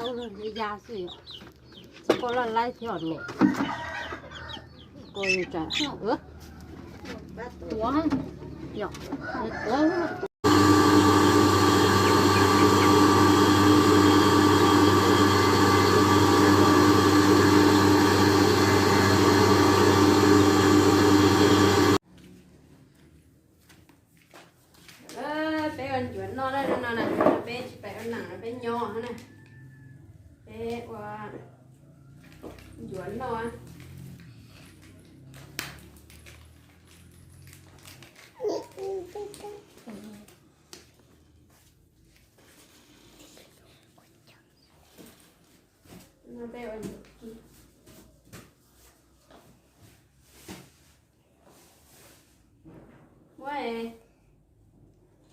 Ya xwb, tsis pom laj laib thiab ne. Ua li cas, ua, ua, peb ua ncuav noj na, no na, peb tsis pais ua nam no, peb nyob na. Peb ua ncuav noj. No peb ua ncuav kib. Muab,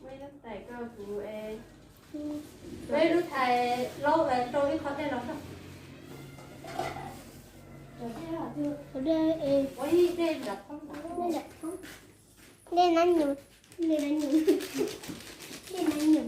muab ib lub tais rau kuv es, muab ib lub tais laub rau ib qho dej los rau. Dej nab nyum, dej nab nyum, dej nab nyum.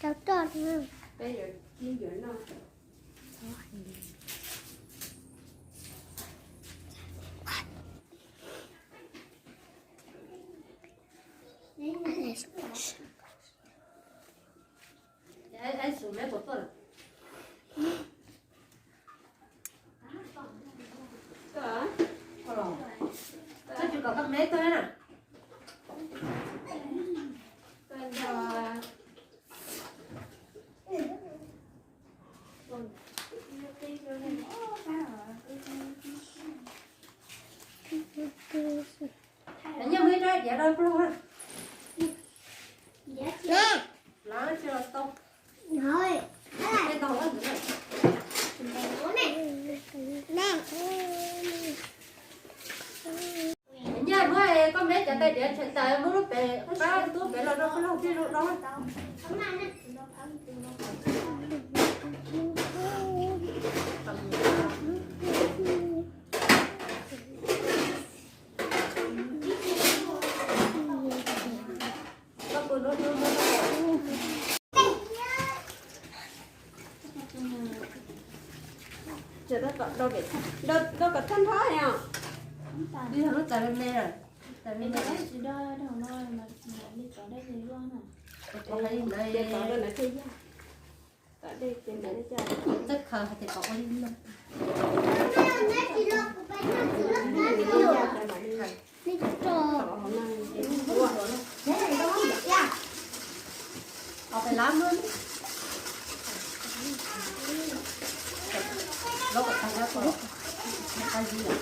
Tau toj. Nyob muaj ib rab diav rau pluag. Nyob tsis los tau. Nyob muab koj meb cov tais diav tshem tas muab lub pem pab tub pem los rau pluag tij zoo rau. Rau kom thaj nrho os. Lub txawv me me lawm. Txawv me me. Txawj khaws hais tias kom ua li no. Au pais lab mab. Lab kom tag lab kom tag zib lawm.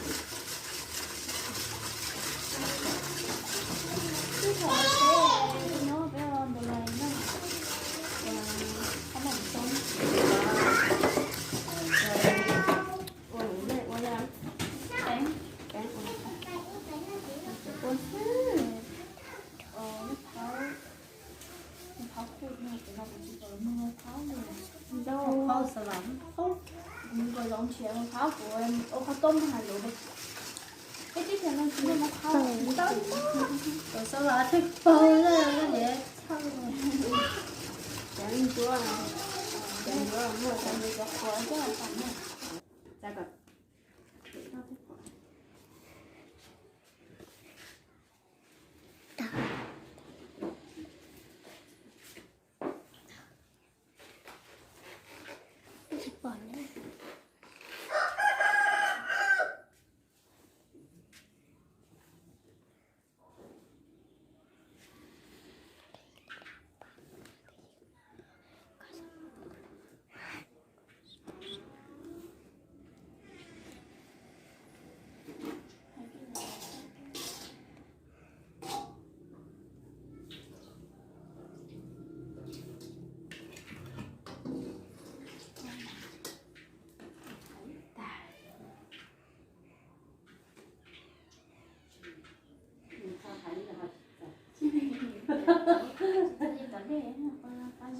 Qhov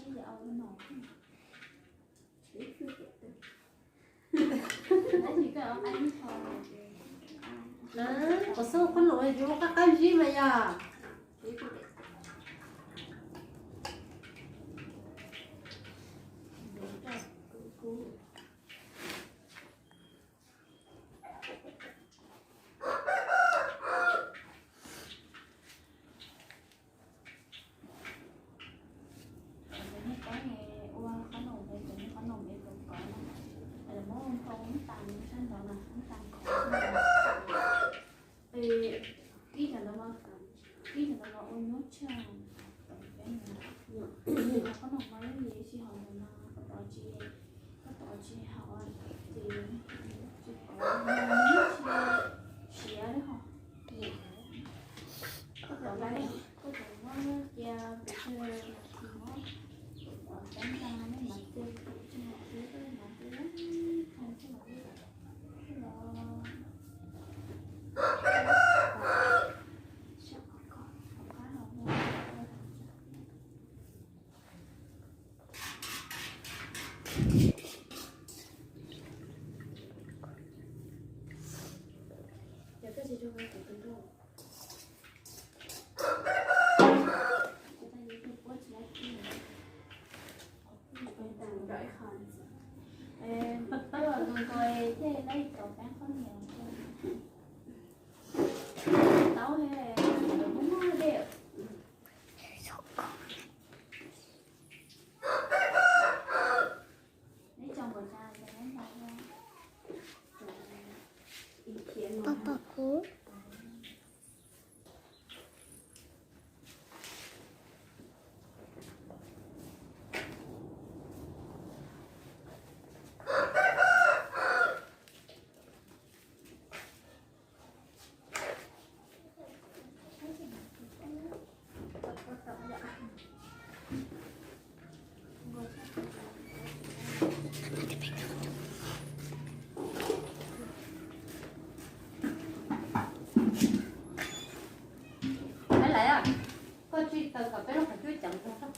xub qhov no yuav qab qab zib mas yog. Cov niag pob ne, ua qhob noom, cov niag qhob noom es kom kov no, muab hau ib tas sab ntawd na, ib tas khov sab ntawd. Kib cov ntawd no, kib cov ntawd no ua nyuaj tshaj. Qhob noom no yeej yog ib sij hawm ntawd no koj tod tsis, koj tod tsis haus ces tsis kov, siav ho. Koj tod, koj tod muab cia pes tsawg nas this mas, peb ntag nej mas cia pes tsawg nas this, peb mas cia, Pom pom kuv. Lawv, koj tsis taws kom peb lub qhov cub ceev tag.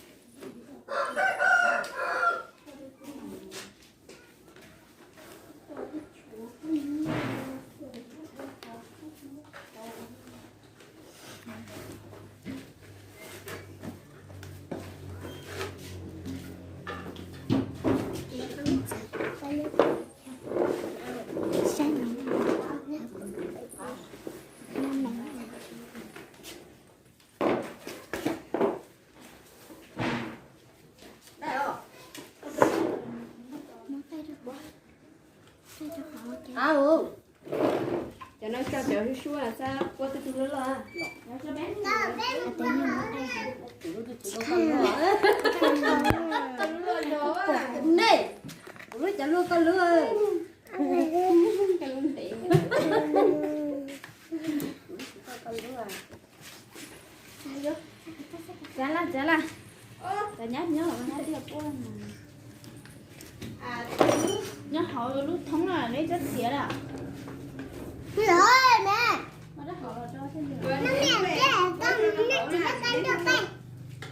Au, cov no coj cov suab suab xab kua tib tug loj loj. Nej, kuv lub cov luaj koj lub. Txiav laj, txiav laj. Cov nyab nyob hauv, nyob hauv lub thoob na, neb txhob txiav lawm.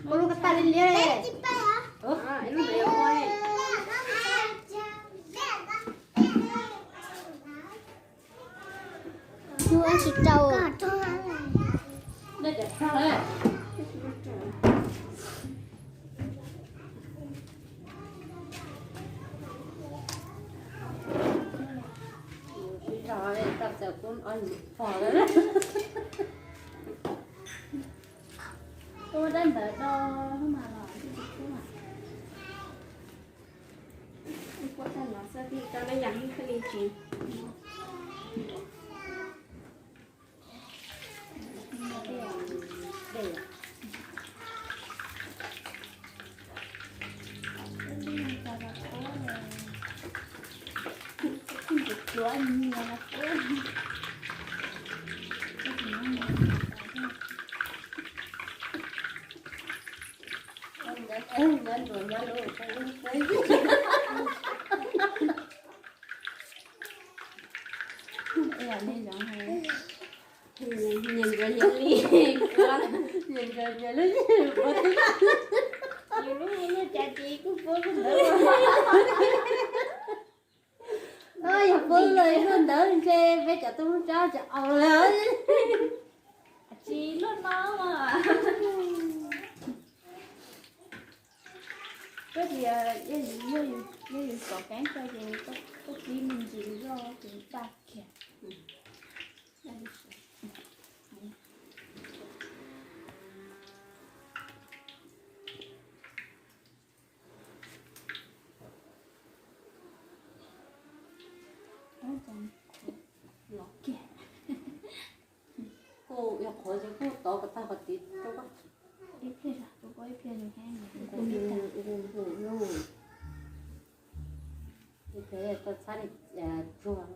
Ua lub koj taj liab liab li. Hnub tsis rau. Ua dab ntawd do mas los tsis kub mas. Ua dab no xwb tij tau laj yam hib li tsis. Nyias nkawd nyias li, nyias nkawd nyias li, ua tib yam. Lub lub cas ces kuj pub lub ntawd. Yog pub lub ntawd ntshe peb cov tub Hmoob Tsab ces au lawm. Tsis luaj no. Koj tias yog yus kom keeb koj ces koj tib me ntsis loj ces daj kiag. Los kiag. Kuj yog qhuav ces kuj tov kom tag qhov tid rau koj. Ib pliag, ib pliag, ib pliag, txhab tsuag.